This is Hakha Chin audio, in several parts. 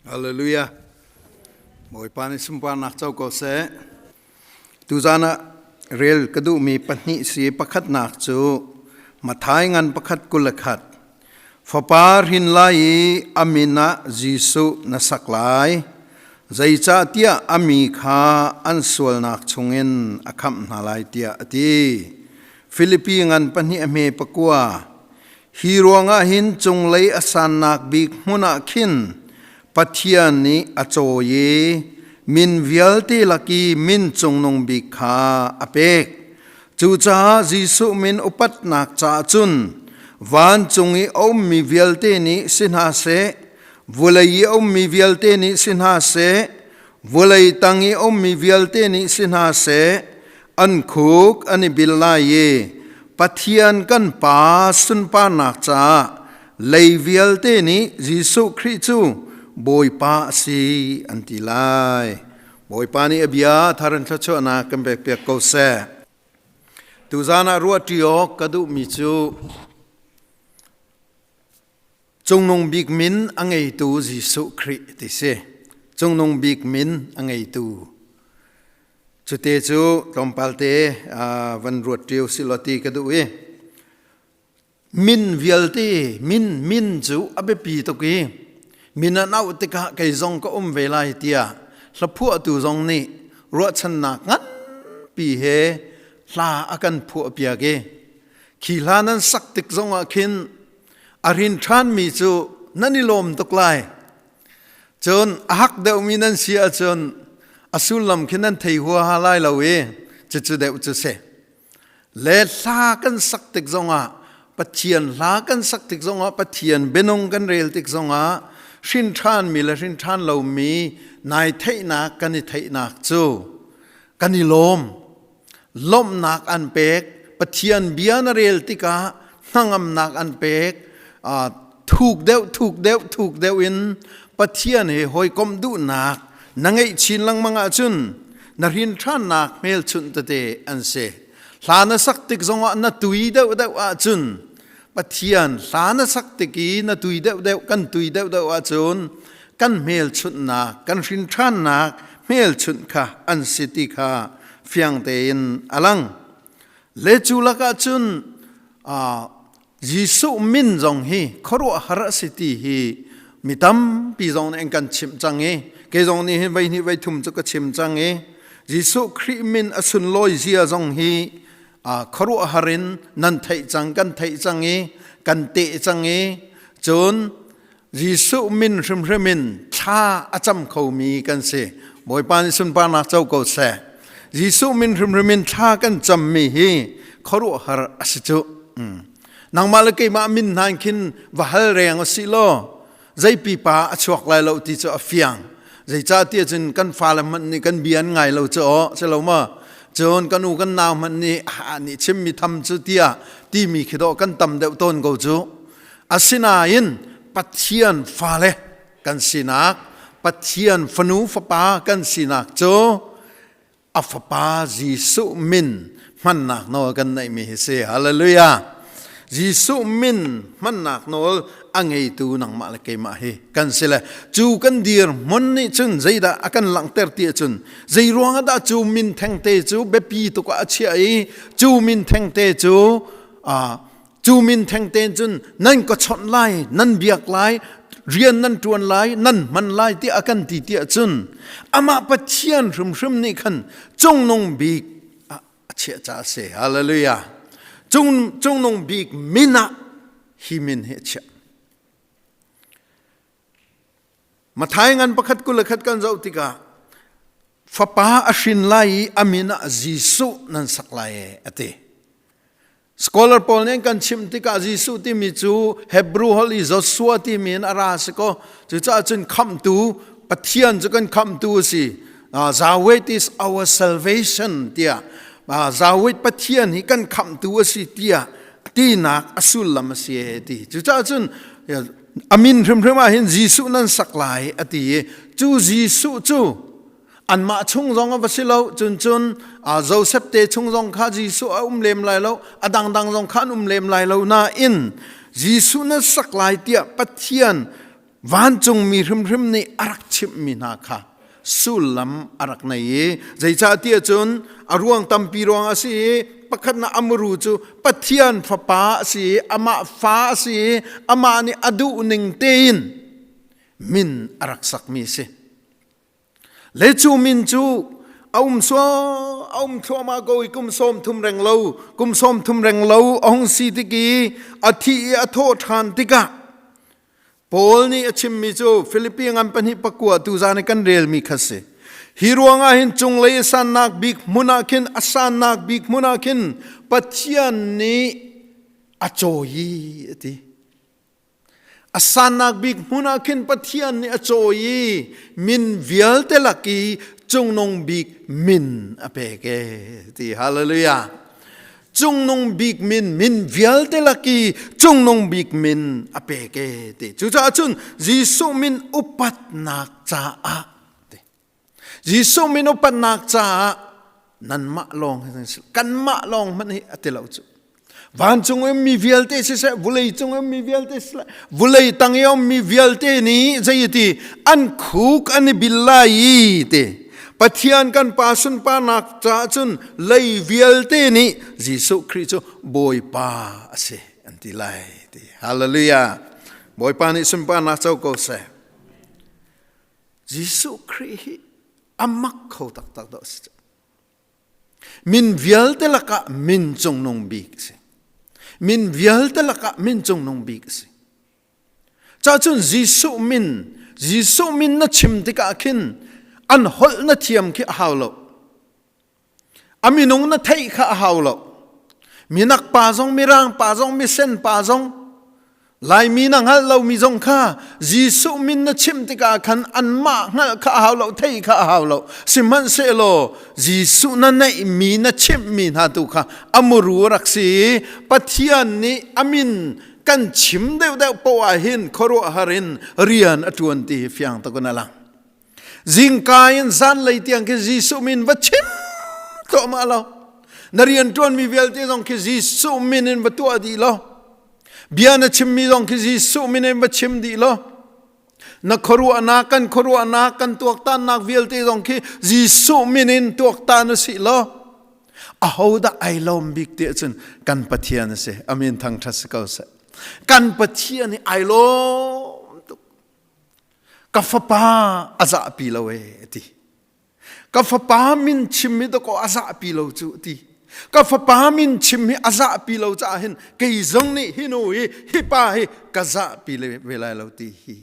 Hallelujah. Bawipa nih sunparnak co ko seh. Tuzan ah rel ka duhmi pahnih si pakhatnak cu Mathai ngan pakhat 21. Fapa hrin lai i a min ah Jesuh na sak lai. Zeicahtiah a mi kha an sualnak chungin a khamh hna lai tiah a ti. Filipi ngan pahnih a hme pakua. Hi ruangah hin cunglei a sannak bik hmun ah khin Pathian nih a cawi i min vialte lak i min cungnung bik kha a pek. Cucaah Jesuh min upatnak caah cun vancung i a ummi vialte nih si hna seh, vawlei i a ummi vialte nih si hna seh, vawlei tang i a ummi vialte nih si hna seh, an khuk an i bil lai i Pathian kan Pa sunparnak caah lei vialte nih Jesuh Khrih cu Bawipa a si an ti lai. Bawipa nih a bia thar in thluachuahnak kan pekpiak ko seh. Tuzan ah ruahṭi awk ka duhmi cu Cungnung bik min a ngeitu Jesuh Khrih ti si. Cungnung bik min a ngeitu. Cute cu tlawmpal te van ruat ṭio si law ti ka duh i min vialte min min cu a biapi tuk i min an auh tikah kei zong ka um ve lai tiah hlaphuahtu zong nih ruahchannak nganpi he hla a kan phuahpiak i khi hla nan sak tik zongah khin a rin ṭhanmi cu nan i lawm tuk lai. Cun a hak deuhmi nan si ahcun a sullam khi nan thei huaha lai lo i cucu deuh cu si. Le hla kan sak tik zongah Pathian hla kan sak tik zongah Pathian bianung kan rel tik zongah hrin ṭhanmi le hrin ṭhan lomi nai theihnak kan i theihnak cu kan i lawm. Lawmhnak an pek. Pathian bia na rel tikah hnangamnak an pek. Thuk deuh, thuk deuh, thuk deuh in Pathian he hawikomh duhnak na ngeih chin lengmang ahcun na hrin ṭhannak hmelchunh tete an si. Hla na sak tik zongah na tui deuh deuh ahcun Pathian hla na sak tik i na tui deuh deuh kan tui deuh deuh ahcun kan hmelchunhnak kan hrin ṭhannak hmelchunh kha an si ti kha fiang tein a lang. Le cu lakah cun Jesuh min zong hi khuaruahhar a si ti hi mi tampi zong nih an kan chimh cang i kei zong nih hin voi hnih voi thum cu ka chim cang i Jesuh Khrih min a sunlawi zia zong hi khuaruahhar in nan theih cang kan theih cang i kan teh cang i cun Jesuh min hrimhrim in thla a cam khomi kan si. Bawipa nih sunparnak co ko seh. Jesuh min hrimhrim in thla kan cammi hi khuaruahhar a si cu. Nangmah le keimah min hna khin va hal reng a si law zei pipa a chuak lai lo ti cu a fiang. Zeicahtiah cun kan fale hmanh nih kan bia an ngai lo cu aw si lo ma? Cun kan u kan nau hmanh nih ah nih chimmi tham cu tiah timi khi dawh kan tam deuh tawn ko cu. Asinain Pathian fale kan sinak, Pathian fanu fapa kan sinak cu a fapa Jesuh min hmannak nawl kan neihmi hi si. Hallelujah. Jesuh min hmannak nawl a ngeitu nangmah le keimah hi kan si le cu kan dir hmun nih cun zeidah a kan langhter ti ahcun zei ruangah dah cu min thengte cu biapi tuk ah a chiah i cu min thengte cu Cu min thengte cun nan ka chawnh lai, nan biak lai, rian nan ṭuan lai, nan hman lai tiah a kan ti tiah cun amah Pathian hrimhrim nih khan cungnung bik ah a chiah caah a si. Hallelujah. Cung, cungnung bik min ah hi min hi a chiah. Mathai ngan pakhat 21 kan zoh tikah fapa a hrin lai i a min ah Jesuh nan sak lai e a ti. Scholar pawl nih kan chimh tikah Jesuh timi cu Hebrew holh i Joshua timi in a ra si ko. Cucaah cun khamhtu Pathian cu kan khamhtu a si. Yahweh is our salvation tiah Yahweh Pathian hi kan khamhtu a si tiah tinak a sullam a si e ti. Cucaah cun a min hrimhrim ah hin Jesuh nan sak lai a ti i cu Jesuh cu anmah chung zong a va si lo cun cun Joseph te chung zong kha Jesuh a um lem lai lo a dangdang zong kha an um lem lai lo nain Jesuh na sak lai tiah Pathian Vancungmi hrimhrim nih a rak chimhmi hna kha sullam a rak nei i zeicahtiah cun a ruang tampi ruang a si i pakhatnak a muru cu Pathian fapa a si i amah fa a si i amah nih a duh ning tein min a rak sakmi a si. Le cu min cu a um sual a um thluahmah ko i kum 30 reng lo kum 30 reng lo a hung si tik i a thi i a thawh ṭhan tikah Paul nih a chimmi cu Filipi ngan pahnih pakua tu zan i kan relmi kha si. Hi ruangah hin cunglei a sannak bik hmun ah khin a sannak bik hmun ah khin Pathian nih a cawi a ti. A sannak bik hmun ah khin Pathian nih a cawi i min vialte lak i cungnung bik min a pek e ti hallelujah. Cungnung bik min min vialte lak i cungnung bik min a pek e ti. Cucaah cun Jesuh min upatnak caah ti. Jesuh min upatnak caah nanmah lawng hi kanmah lawng hmanh hi a ti lo cu. Vancung um mi vialte siseh, vulei cung um mi vialte siseh, vulei tang i um mi vialte nih zei ti an khuk an i bil lai i ti. Pathian kan pa sunparnak caah cun lei vialte nih Jesuh Khrih cu Bawipa a si an ti lai ti. Hallelujah. Bawipa nih sunparnak co ko seh. Jesuh Khrih hi a mak kho taktak dawh a si. Min vialte lakah min cungnung bik a si. Min vialte lakah min cungnung bik a si. Cahcun Jesuh min, Jesuh min na chim tikah khin an holh na thiam khi a hau lo. A minung na theih kha a hau lo. Minak pa zong, mirang pa zong, misen pa zong, Laimi na hngalh lomi zong kha Jesuh min na chimh tikah khan anmah hngalh kha a hau lo, theih kha a hau lo. Sihmanhsehlaw Jesuh na neihmi na chimhmi hna tu kha a muru rak si i Pathian nih a min kan chim deuhdeuh poah ah hin khuaruahhar in rian a ṭuan ti hi fiang takin a lang. Zingka in zanlei tiang khi Jesuh min va chim thluahmah lo. Na rianṭuanmi vialte zong khi Jesuh min in va tuah dih lo. Bia na chimmi zong khi Jesuh min in va chim dih lo. Na khuaruahnak, kan khuaruahnak, kan tuaktannak vialte zong khi Jesuh min in tuaktan u sih law ahodah ai lawm bik ti ahcun kan Pathian a si. Amin thangṭhat si ko seh. Kan Pathian hi ai lawm tuk. Ka fapa a zahpi lo e a ti. Ka fapa min chim hi dakaw a zahpi lo cu a ti. Ka fapa min chim hi a zahpi lo caah hin kei zong nih hi nu hi hi pa hi ka zahpi ve lai lo ti hi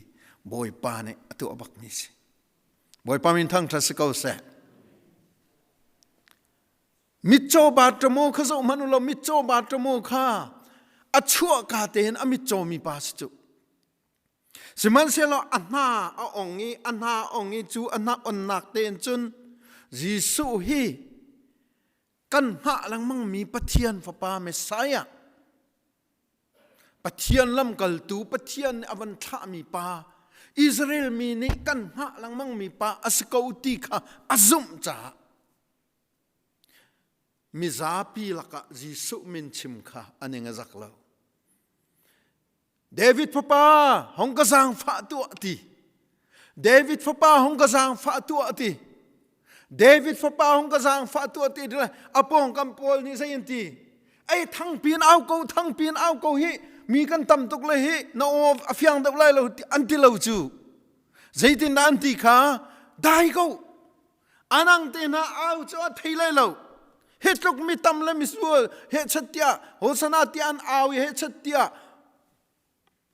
Bawipa nih a tuah bakmi si. Bawipa min thangṭhat si ko seh. Mitcaw Bartimaeus kha zoh hmanh u law mitcaw Bartimaeus kha a chuahka tein a mitcaw mi pa si cu. Sihmanhsehlaw a hna a ong i a hna a ong i cu a hna onnak tein cun Jesuh hi kan hngah lengmangmi Pathian Fapa Messiah Pathian lamkaltu Pathian nih a van thlahmi pa Israel mi nih kan hngah lengmangmi pa a si ko ti kha a zumh caah mizapi lakah Jesuh min chim kha a ning a zak lo. David fapa hong ka zaangfah tuah ti. David fapa hong ka zaangfah tuah ti. David fapa hong ka zaangfah tuah ti a pawngkam pawl nih zei an ti ei thangpi in au ko thangpi in au ko hi mi kan tam tuk le hi na aw a fiang deuh lai lo an ti lo cu zeitin dah an ti kha dai ko anang te hna au cu a thei lai lo hi tluk mi tam le misual he chat tiah hosana tiah an au i he chat tiah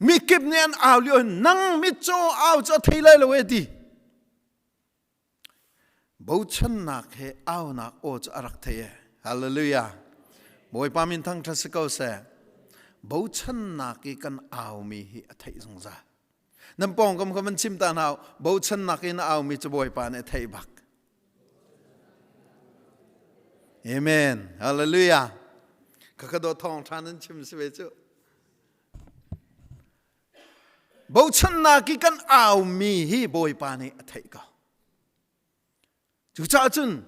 mi kip nih an au lio nang mitcaw au cu a thei lai lo e ti bochannak he aunak aw cu a rak thei e hallelujah bawipa min thangṭhat si ko seh bochannak i kan aumi hi a theih zungzal Nan pawngkam kha van chim ta hna bochannak in a aumi cu Bawipa nih a theih bak. Amen. Hallelujah. Ka ka dawt thawng ṭha nan chim si ve cu. Bochannak i kan aumi hi Bawipa nih a theih ko. Cucaah cun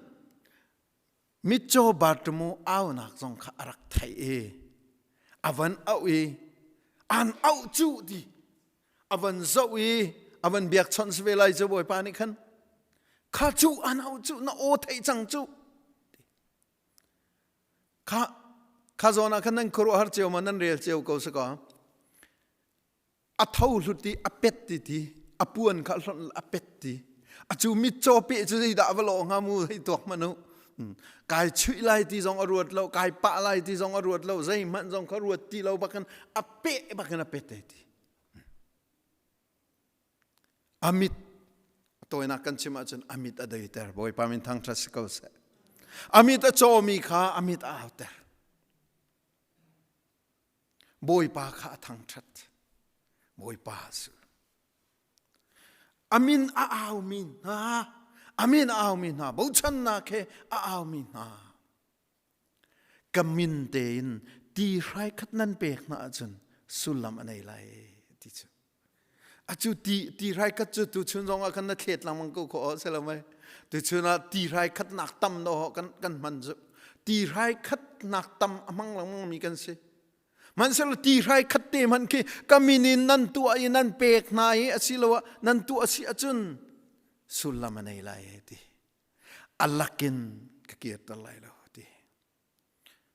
mitcaw Bartimu aunak zong kha a rak theih i a van auh i an auh cu ti. A van zoh i a van biakchawnh si ve lai cu Bawipa nih khan kha cu an au cu na aw theih cang cu. Kha kha zawn ah khan nan khuaruahhar cio ma nan rel cio ko si kaw. A tho hlut i a pet ti ti a puan kha hlonh a pet ti a cu mitcaw peh cu zeidah va lawh hnga mu hei tuak hmanh u. Kai chuih lai ti zong a ruat lo, kai pah lai ti zong a ruat lo, zeihmanh zong kha ruat ti lo bakin a peh bakin a pet te ti. A mit a tawinak kan chim ahcun a mit a deiter. Bawipa min thangṭhat si ko seh. A mit a cawmi kha a mit a auter. Bawipa kha a thangṭhat. Bawipa su. A min a aumi hna, a min a aumi hna, bochannak he a aumi hna. Ka min tein ti hrai khat nan pek hna ahcun sullam a nei lai ti cu. Acu ti ti hrai khat cu tuchun zong ah khan na thlet lengmang ko khawh si lo mei. Tuchun ah ti hrai khat nak tam no kan kan hman cu. Ti hrai khat nak tam a hmang lengmang mi kan si. Hmanhsehlaw ti hrai khat te hmanh khi ka min in nan tuah i nan pek hna i asiloah nan tuah si ahcun sullam a nei lai ti. A lakin ka kirter lai lo ti.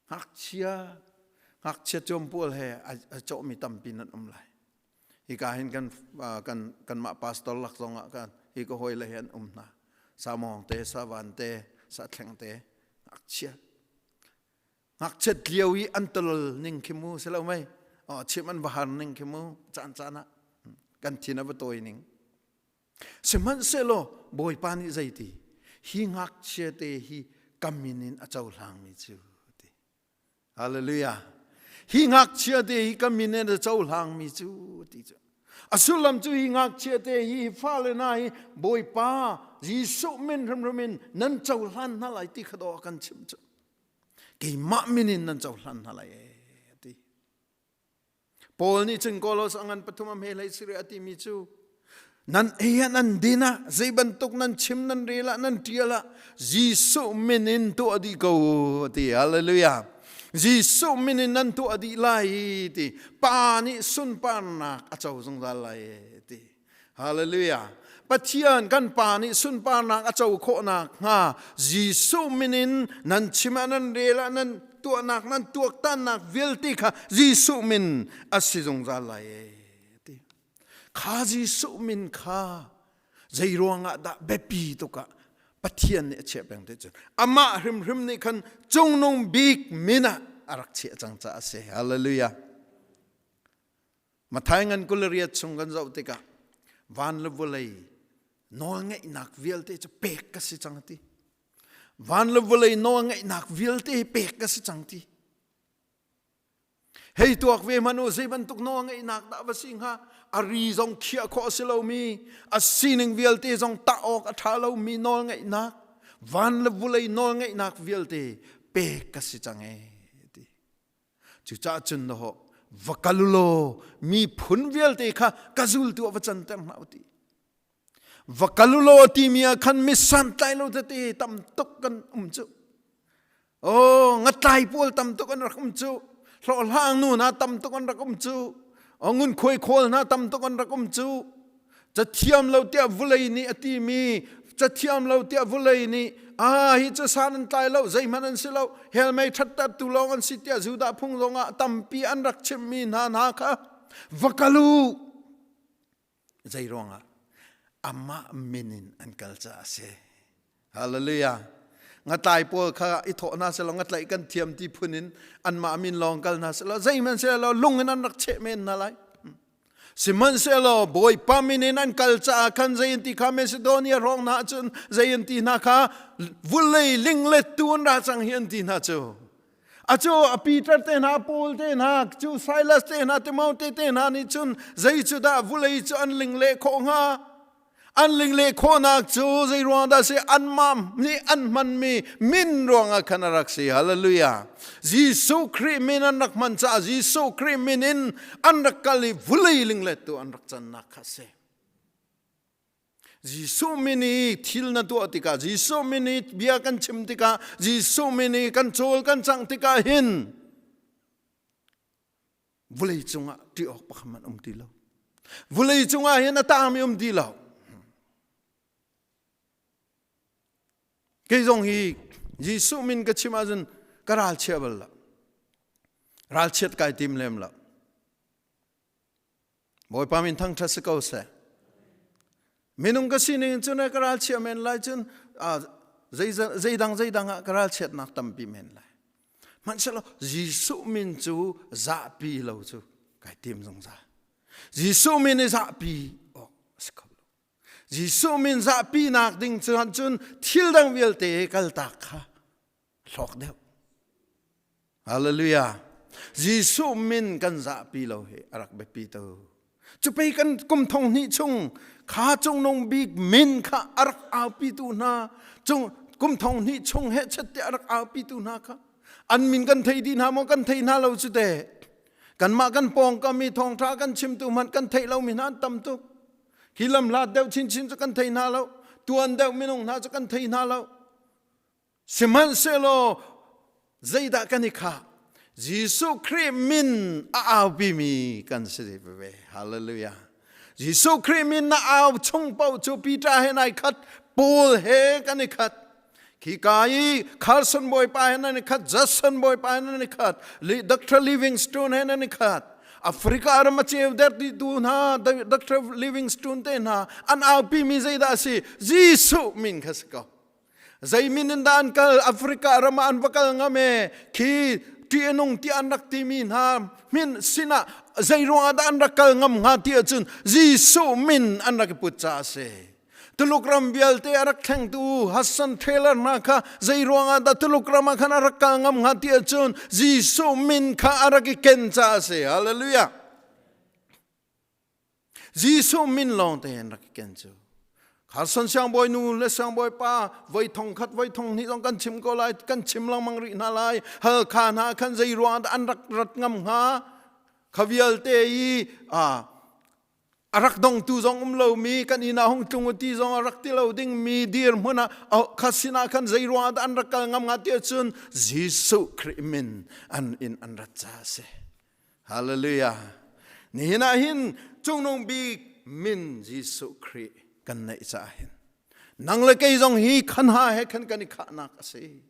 Ngakchia ngakchia cawmpual he a cawhmi tampi nan um lai. Hika hin kan kan kanmah pastor lak zong ah kan hi ka hawi le he an um hna. Samawng te, savan te, sathleng te, ngakchia. Ngakchiat lio i an tolol ning khi mu si lo mei. Oh, chim an va har ning khi mu caan caan ah kan thin a va tawi ning. Sihmanhsehlaw Bawipa nih zeiti hi ngakchia te hi ka min in a cohlangmi cu ti. Hallelujah. Hi ngakchia te hi ka min in a cohlangmi cu ti cu. A sullam cu hi ngakchia te hi fale hna hi Bawipa Jesuh min hrimhrim in nan cohlan hna lai ti kha dawh a kan chimh cu. Keimah min in nan cohlan hna lai ee ti. Paul nih cun Kolos a ngan pathum a hme hlei siri a timi cu nan ei ah nan din ah zei bantuk nan chim nan rel ah nan ṭial ah Jesuh min in tuah dih ko a ti. Hallelujah. Jesuh min in nan tuah dih lai ti. Pa nih sunparnak a co zungzal lai ti. Hallelujah. Pathian kan Pa nih sunparnak a co khawhnak hnga Jesuh min in nan chim ah nan rel ah nan tuahnak nan tuaktannak vialte kha Jesuh min a si zungzal lai e ti. Kha Jesuh min kha zei ruangah dah biapi tuk ah Pathian nih a chiah peng te cun amah hrimhrim nih khan cungnung bik min ah a rak chiah cang caah a si. Hallelujah. Matthai ngan 28 chung kan zoh tikah van le vawlei nawlngeihnak vialte cu pek ka si cang ti. Van le vawlei nawlngeihnak vialte pek ka si cang ti. Hei tuak ve hmanh u zei bantuk nawlngeihnak dah va si hnga? A ri zong khiah khawh a si lomi, a sining vialte zong tah awk a ṭha lomi nawlngeihnak, van le vawlei nawlngeihnak vialte pek ka si cang ee ti. Cucaah cun na hawh va kal u law miphun vialte kha ka zultu ah va canter hna u ti. Va kal u law timi ah khan mi santlai lo tete tam tuk kan um cu. Oh, ngatlai pawl tam tuk an rak um cu. Hlawhhlang nu hna tam tuk an rak um cu. Oh, ngunkhuai khawl hna tam tuk an rak um cu. Cathiam lo tiah vulei nih a timi cathiam lo tiah vulei nih ah hi cu san an tlai lo zeihmanh an si lo hell mei ṭhattertu lawng an si tiah Judah phung zongah tampi an rak chimmi hna hna kha va kal u zei ruangah amah min in an kal caah a si Hallelujah. Ngatlai pawl kha i thawh hna selaw ngatlaih kan thiam ti phun in anmah min lawng kal hna selaw zeihmanh selaw lung in an rak cheh men hna lai. Sihmanhsehlaw Bawipa min in an kal caah khan zei an ti kha Macedonia hrawng hna cun zei an ti hna kha vulei linglettu an ra cang hi an ti hna cu. Acu a Peter te hna Paul te hna cu Silas te hna Timote te hna nih cun zei cu dah vulei cu an lingleh khawh hnga? An lingleh khawhnak cu zei ruang dah si anmah nih an hmanmi min ruangah khan a rak si. Hallelujah. Jesuh Khrih min an rak hman caah Jesuh Khrih min in an rak kal i vulei linglettu an rak cannak kha a si. Jesuh min i thil na tuah tikah Jesuh min i bia kan chim tikah Jesuh min i kan cawl kan cangh tikah hin vulei cungah ṭih awk pakhat hmanh um ti lo. Vulei cungah hin a tangmi um ti lo. Kei zong hi Jesuh min ka chim ahcun ka ralchia bal lo. Ralchiat kai tim lem lo. Bawipa min thangṭhat si ko seh. Minung ka sining cun ka ralchia men lai cun zeidang zeidang ah ka ralchiatnak tampi men lai. Hmanhsehlaw Jesuh min cu zahpi lo cu kai tim zungzal. Jesuh min i zahpi awk a si kho lo. Jesuh min zahpinak ding cun cun thil dang vialte kaltak kha hlawk deuh. Hallelujah. Jesuh min kan zahpi lo hi a rak biapi tu. Cupei kan kum thong hnih chung kha cungnung bik min kha a rak aupi tu hna cung kum thong hnih chung he chet te a rak aupi tu hna kha an min kan thei dih hna maw kan thei hna lo cu te kanmah kan pawngkam i thawngṭha kan chimtu hmanh kan theih lomi hna an tam tuk hi lam hlat deuh chinchin cu kan thei hna lo tuan deuh minung hna cu kan thei hna lo Sihmanhsehlaw zeidah kan i khah? Jesuh Khrih min a aupimi kan si ve. Hallelujah. Jesuh Khrih min na au chung paoh cu Peter he nai khat, Paul he kan i khat. Khi ka i Carson bawipa he nan i khat, Judson bawipa he nan i khat, Dr. Livingstone he nan i khat. Africa ram a ceu der ti tu hna Dr. Livingstone te hna an aupi mi zeidah a si? Jesuh min kha si ko. Zei min in dah an kal Africa ram ah an va kal ngam e khi ṭih a nung ti an rak timi hna min sinah zei ruangah dah an rak kal ngam hnga ti ahcun Jesuh min an rak i put caah a si. Tuluk ram vialte a rak thlengtu Hassan Taylor hna kha zei ruangah dah Tuluk ram ah khan a rak kal ngam hnga ti ahcun Jesuh min kha a rak i ken caah a si. Hallelujah. Jesuh min lawng te in rak i ken cu. Carson siangbawi nu le siangbawi pa voi thong khat voi thong hnih zong kan chim ko lai kan chim lengmang rih hna lai halkha hna khan zei ruang dah an rak rat ngam hnga kha vialte i a a rak dongtu zong um lomi kan inn ah hung tlung ti zong a rak ti lo ding mi dir hmun ah kha sinah khan zei ruang dah an rak kal ngam hnga ti ahcun Jesuh Khrih min an in an rat ca a si Hallelujah. Nihin ah hin cungnung bik min Jesuh Khrih kan neih caah hin nang le kei zong hi khan ha he khan kan i khahnak a si.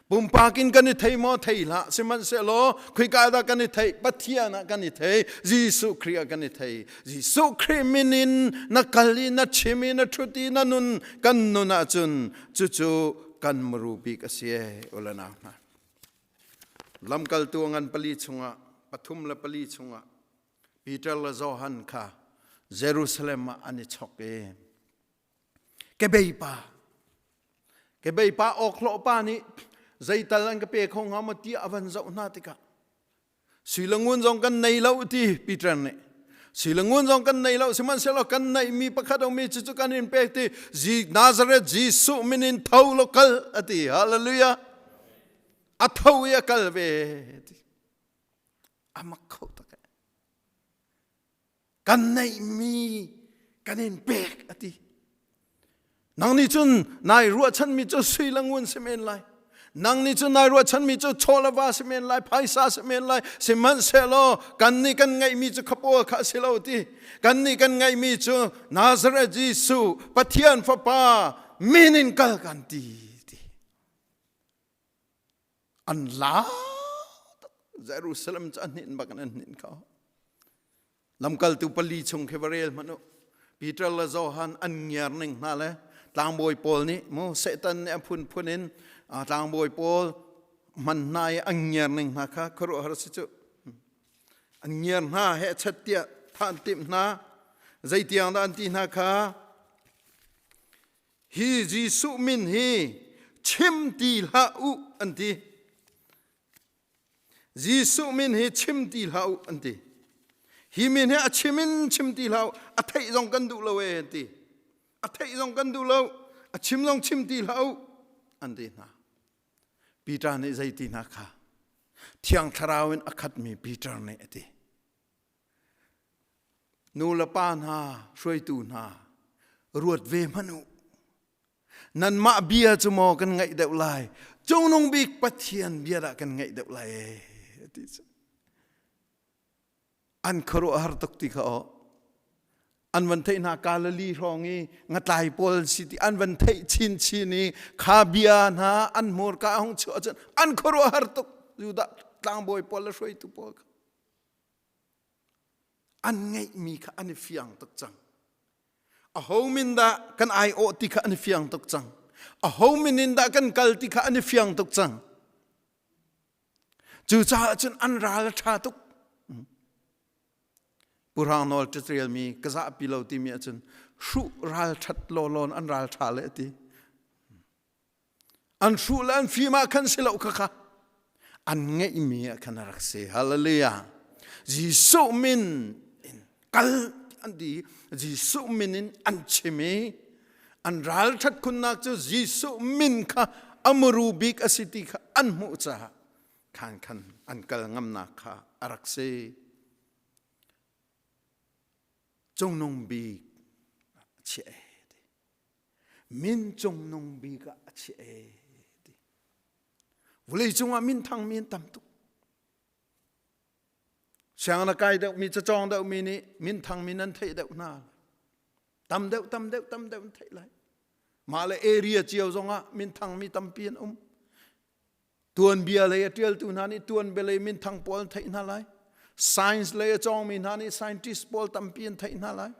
Pumpak in kan i thei maw thei hlah sihmanhsehlaw khika dah kan i thei Pathian ah kan i thei Jesuh Khrih ah kan i thei Jesuh Khrih min in na kal i na chim i na ṭhut i na nun kan nun ahcun cucu kan muru bik a si e ulanau hna. Lamkaltu ngan pali chungah pathum le pali chungah Peter le Johan kha Jerusalem ah an i chok i kebei pa kebei pa awkhlawh pa nih zeital an ka pe kho hnga maw tiah a van zoh hna tikah sui le ngun zong kan nei lo ti Peter nih sui le ngun zong kan nei lo sihmanhsehlaw kan neihmi pakhat ummi cucu kan in pek ti Nazareth Jesuh min in tho law kal a ti hallelujah a tho i a kal ve ti a mak kho tak kan neihmi kan in pek a ti nang nih cun nai ruahchanmi cu sui le ngun si men lai nang nih cun nai ruahchanmi cu chaw le va si men lai phaisa si men lai sihmanhsehlaw kan nih kan ngeihmi cu khapawl kha a si lo ti kan nih kan ngeihmi cu Nazareth Jesuh Pathian Fapa min in kal kan ti ti An la Jerusalem cu a hnin bak in an hnin kho. Lamkaltu pali chung khi va rel hmanh u. Peter le Johan an ngiar ning hna le tlangbawi pawl nih mu Satan nih a phunphun in tlangbawi pawl hman hna i an ngiar ning hna kha khuaruahhar si cu. An ngiar hna he chet tiah thah an timh hna. Zeitiang dah an ti hna kha Hi Jesuh min hi chim ti hlah u an ti. Jesuh min hi chim ti hlah u an ti. Hi min hi a chim in chim ti hlah u, a theih zong kan duh lo e an ti. A theih zong kan duh lo, a chim zong chim ti hlah u an ti hna. Peter nih zei ti hna kha Thiang Thlarau in a khatmi Peter nih a ti. Nu le pa hna, hruaitu hna, ruat ve hmanh u. Nanmah bia cu maw kan ngaih deuh lai? Cungnung bik Pathian bia dah kan ngaih deuh lai ee ti cu. An khuaruahhar tuk ti kha aw. An van theih hna Galilee hrawng i ngatlai pawl si ti an van theih chinchin i kha bia hna an hmurka a hung chuah cun an khuaruahhar tuk Judah tlangbawi pawl le hruaitu pawl kha. An ngeihmi kha an i fiang tuk cang. Aho min dah kan aiawh ti kha an i fiang tuk cang. Aho min in dah kan kal ti kha an i fiang tuk cang. Cucaah cun an ral a ṭha tuk. Pu Hrang Nawl ṭialmi ka zahpi lo timi ahcun hruh ral ṭhat lawlawn an ral ṭha le a ti. An hruh le an fim ah khan si lo kha kha an ngeihmi ah khan a rak si. Hallelujah. Jesuh min in kal an ti. Jesuh min in an chim i an ral ṭhat khunnak cu Jesuh min kha a muru bik a si ti kha an hmuh caah khan khan an kal ngamnak kha a rak si. Cungnung bik a chiah e ti. Min cungnung bik ah a chiah e ti. Vawlei cungah min thangmi an tam tuk. Sianginn a kai deuhmi, cacawng deuhmi nih min thangmi nan theih deuh hna. Tam deuh, tam deuh, tam deuh an theih lai. Mah le area cio zongah min thangmi tampi an um. Tuanbia lei a ṭialtu hna nih tuanbia lei minthang pawl an theih hna lai. Science lei a cawngmi hna nih scientist pawl tampi an theih hna lai.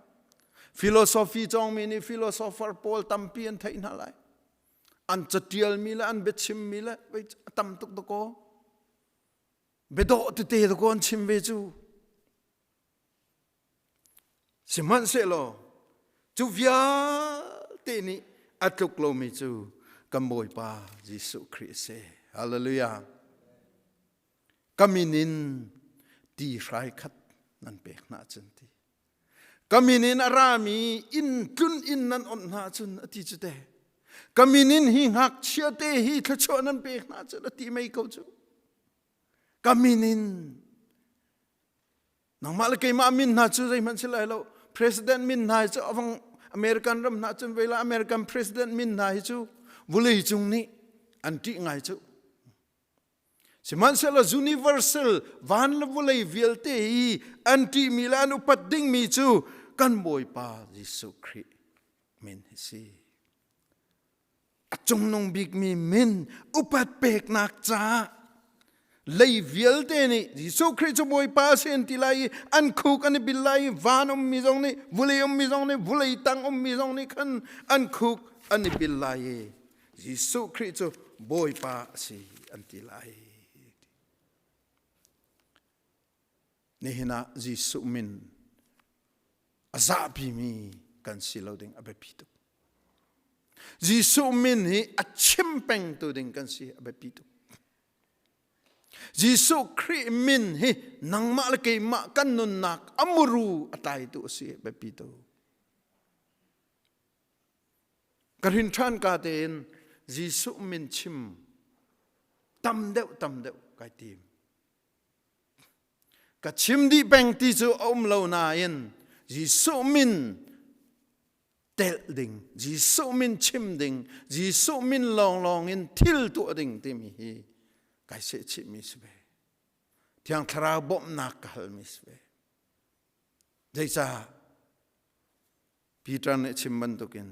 Philosophy cawngmi nih philosopher pawl tampi an theih hna lai. An caṭialmi le an biachimmi le a tam tuk dakaw. Biadawh tete dakaw an chim ve cu. Sihmanhsehlaw cu vialte nih a tluk lomi cu kan Bawipa Jesuh Khrih a si. Hallelujah. Ka min in ti hrai khat nan pek hna cun ti. Ka min in a rami inn tlun inn nan onh hna cun a ti cu te. Ka min in hi ngakchia te hi thluachuah nan pek hna cun a ti mei ko cu. Ka min in Nangmah le keimah min hna cu zeihmanh si lai lo. President min hna hi cu avang American ram hna cun vela American president min hna hi cu vulei cung nih an ṭih ngai cu. Sihmanhsehlaw universal van le vulei vialte hi an ṭihmi le an upat dingmi cu kan Bawipa Jesuh Khrih min hi si. A cungnung bikmi min upat peknak caah lei vialte nih Jesuh Khrih cu Bawipa a si an ti lai i an khuk an i bil lai i van ummi zong nih vulei ummi zong nih vulei tang ummi zong nih khan an khuk an i bil lai i Jesuh Khrih cu Bawipa a si an ti lai. Nihin ah Jesuh min a zahpimi kan si lo ding a biapi tuk. Jesuh min hi a chim pengtu ding kan si a biapi tuk. Jesuh Khrih min hi nangmah le keimah kan nunnak a muru a tlaitu a si a biapi tuk. Ka hrin ṭhan ka tein Jesuh min chim tam deuh tam deuh kai tim. Ka chim dih peng ti cu a um lo nain Jesuh min telh ding, Jesuh min chim ding, Jesuh min lawnglawng in thil tuah ding timi hi kai sehchihmi si ve. Thiang Thlarau bawmhnak ka halmi si ve. Zeicah? Peter nih chim bantukin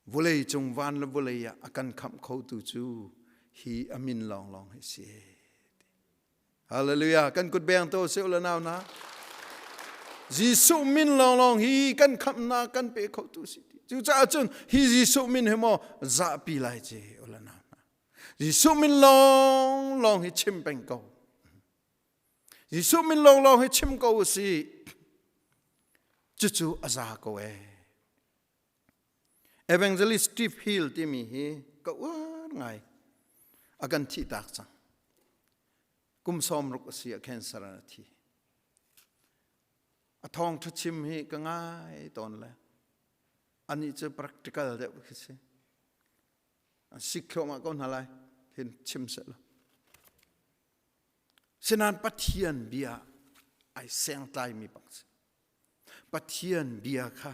vulei cung van le vulei ah a kan khamh khotu cu hi a min lawnglawng hi si. Hallelujah. Kan kut beng to se ula nau na. Jesuh min lawnglawng hi kan khamhnak kan pe khotu si. Cucaah cun hi Jesuh min hi maw zahpi lai ce ula nau na. Jesuh min lawnglawng hi chim peng ko. Jesuh min lawnglawng hi chim ko u si. Cucu a za ko ee. Evangelist Steve Hill timi hi ka uar ngai. A kan thih tak cang. Kum sawm ruk a si a cancer a thi. A thawng ṭha chim hi ka ngai tawn le anih cu practical deuh khi si. An sik thluahmah ko hna lai. Hin chim seh law. Sinain Pathian bia ai sengtlaimi bak si. Pathian bia kha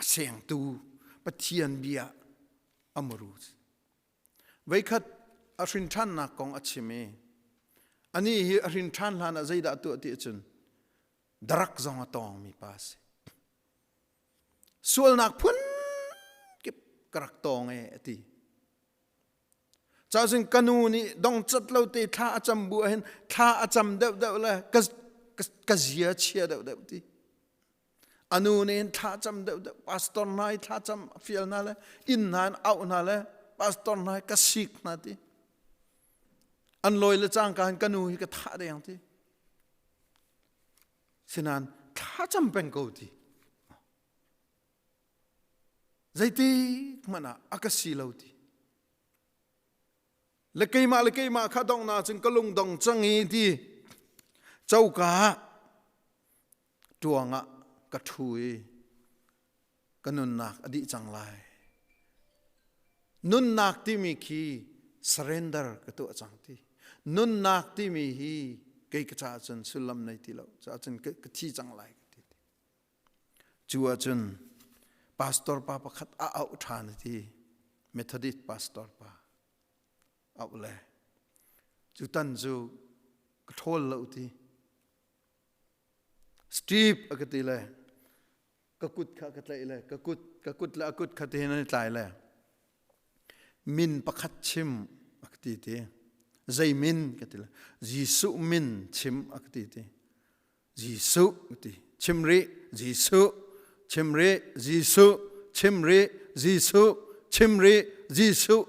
a sengtu Pathian bia a muru. Veikhat a hrin ṭhannak kong a chim i anih hi a hrin ṭhan hlan ah zeidah tuah ti ahcun darak zong a tawngmi pa a si. Sualnak phun kip ka rak tawng e a ti. Cacun ka nu nih dongcat lo te thla a cam bu ahhin thla a cam deuhdeuh le ka, ka, ka zia chia deuhdeuh ti. A nu nih hin thla cam deuhdeuh pastor hna i thla cam a fial hna le inn hna in auh hna le pastor hna hi ka sik hna ti. An lawi le cangka hin ka nu hi ka thah deng ti. Sinain thla cam peng ko ti. Zeitik hmanh ah a ka si lo ti. Le keimah le keimah kha donghnak cun ka lung dong cang i ti. Coka ah tuang ah ka ṭhu i ka nunnak a dih cang lai. Nunnak timi khi surrender ka tuah cang ti. Nunnak timi hi kei ka caah cun sullam nei ti lo. Caah cun ka thi cang lai ka ti. Cu ahcun pastor pa pakhat a auh ṭhan a ti. Methodist pastor pa auh le cu tan cu ka ṭhawl lo ti. Steve a ka ti le ka kut kha ka tlaih le ka kut ka kut le a kut kha tihin an i tlai le min pakhat chim a ka ti ti zei min ka ti le Jesuh min chim a ka ti ti Jesuh ka ti chim rih Jesuh chim rih Jesuh chim rih Jesuh chim rih Jesuh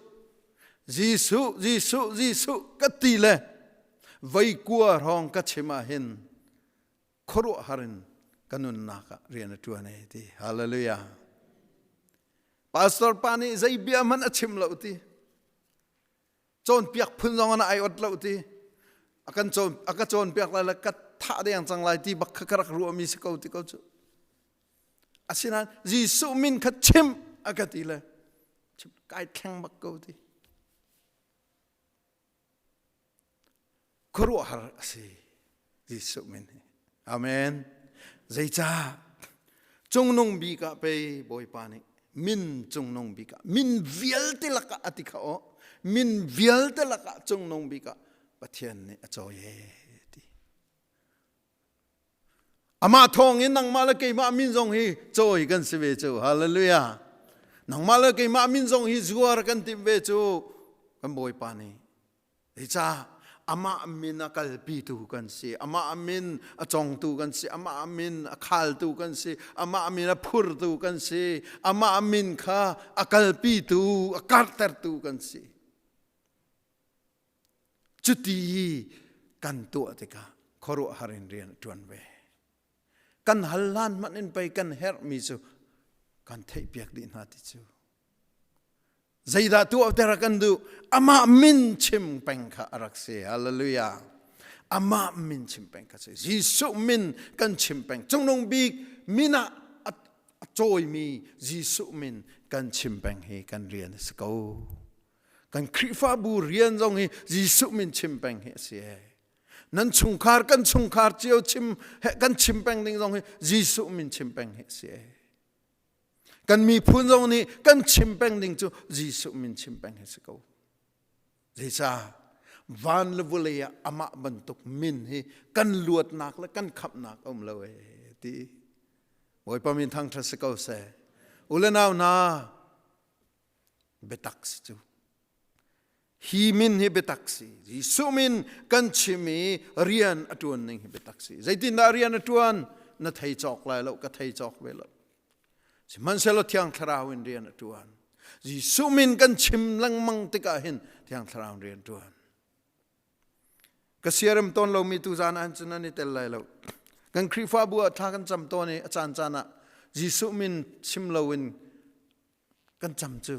Jesuh Jesuh Jesuh ka ti le voi kua hrawng ka chim ah hin khuaruahhar in ka nunnak ah rian a ṭuan ei ti. Hallelujah. Pastor pa nih zei bia hmanh a chim lo ti. Cawnpiak phun zong in ai ot lo ti. A kan cawn a ka cawnpiak lai le ka thah deng cang lai ti bak kha ka rak ruahmi si ko ti ko cu. Asinain Jesuh min kha chim a ka ti le chim kai thleng bak ko ti. Khuaruahhar a si Jesuh min hi. Amen. Zeicah cungnung bik ah pei Bawipa nih min cungnung bik ah min vialte lakah a ti kha aw min vialte lakah cungnung bik ah Pathian nih a cawi e ti. Amah thawng in nangmah le keimah min zong hi cawi kan si ve cu. Hallelujah. Nangmah le keimah min zong hi zuar kan timh ve cu kan Bawipa nih. Zeicah amah min a kalpitu kan si, amah min a congtu kan si, amah min a khaltu kan si, amah min a phurtu kan si, amah min kha a kalpitu, a kartertu kan si. Cuti kan tuah tikah khuaruahhar in rian a ṭuan ve. Kan hal hlan hmanh in pei kan herhmi cu kan theihpiak dih hna ti cu. Zeidah tuah ter a kan duh? Amah min chim peng kha a rak si. Hallelujah. Amah min chim peng kha si. Jesuh min kan chim peng. Cungnung bik min ah a cawimi Jesuh min kan chim peng hi kan rian a si ko. Kan Khrihfabu rian zong hi Jesuh min chim peng hi a si. Nan chungkhar kan chungkhar cio chim kan chim peng ding zong hi Jesuh min chim peng hi a si. Kan miphun zong nih kan chim peng ding cu Jesuh min chim peng hi si ko. Zeicah van le vawlei ah amah bantuk min hi kan luatnak le kan khamhnak a um lo ee ti. Bawipa min thangṭhat si ko seh. U le nau hna, biatak si cu. Hi min hi biatak si. Jesuh min kan chim i rian a ṭuan ning hi biatak si. Zeitindah rian a ṭuan? Na thei cawk lai lo, ka thei cawk ve lo. Sihmanhsehlaw Thiang Thlarau in rian a ṭuan. Jesuh min kan chim lengmang tikah hin Thiang Thlarau in rian a ṭuan. Ka siarem tawn lomi tu zan ah cun an i tel lai lo. Kan Khrihfabu ah thla kan cam tawn i a caan caan ah Jesuh min chim loin kan cam cu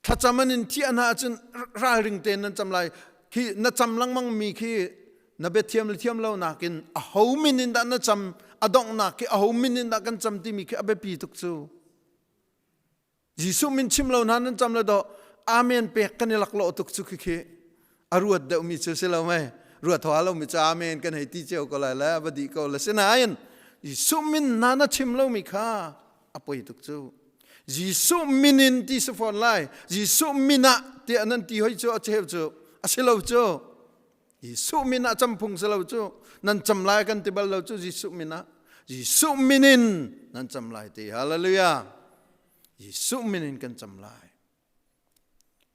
thlacam an in thiah hna ahcun ralring tein nan cam lai khi na cam lengmang mi khi na biathiam le thiam lo nakin a ho min in dah na cam a donghnak khi a ho min in dah kan cam timi khi a biapi tuk cu Jesuh min chim lo hna nan cam le do amen pek kan i laklawh tuk cu khi khi a ruat deuhmi cu si lo mei ruat hoa lomi cu amen kan hei ti cio ko lai le va dih ko le sinain Jesuh min hna na chim lomi kha a poi tuk cu Jesuh min in ti si fawn lai Jesuh min ah tiah nan ti hoi cu a cheu cu a si lo cu Jesuh min ah cam phung si lo cu nan cam lai kan ti bal lo cu Jesuh min ah. Jesuh min in nan cam lai ti. Hallelujah. Jesuh min in kan cam lai.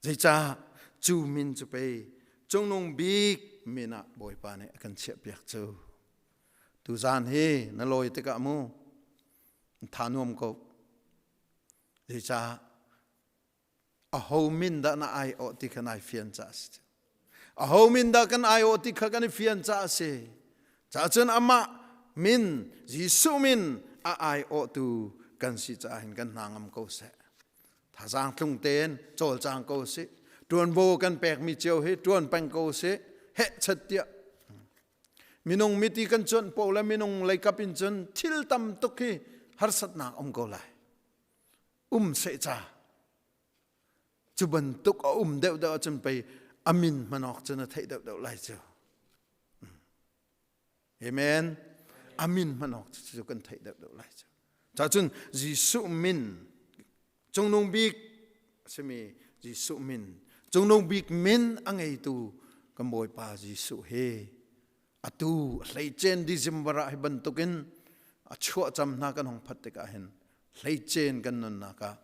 Zeicah cu min cu pei cungnung bik min ah Bawipa nih a kan chiahpiak cu. Tuzaan hi na lawi tikah mu tha nuam ko. Zeicah aho min dah na ai awh ti kha nai fian ca a si. Aho min dah kan ai awh ti kha kan i fian ca a si. Ca cun amah min Jesuh min a ai awhtu kan si caah hin kan hna ngam ko seh. Thazaang tlung tein cawlcang ko sih. Tuanvo kan pekmi cio hi tuan peng ko sih. Heh chat tiah minung miti kan cuanh po le minung leikap in cun thil tam tuk hi harsatnak um ko lai. Um seh ca. Cu bantuk a um deuhdeuh ahcun pei a min hman awk cun a theih deuhdeuh lai cu. Amen. A min hman awk cu kan theih deuhdeuh lai cu. Cacun Jesuh min cungnung bik a simi Jesuh min cungnung bik min a ngeitu kan Bawipa Jesuh hi atu hleicen December ah hi bantukin a chuah cam hna kan hong phat tikah hin hleicen kan nunnak ah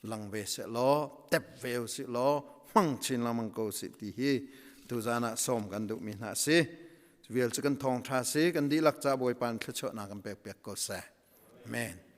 lang ve seh law tep ve usih law hmang chin lengmang ko usih ti hi tuzan ah sawm kan duhmi hna a si. Cu vial cu kan thawngṭha si kan dihlak ca Bawipa in thluachuahnak kan pek piak ko seh. Amen.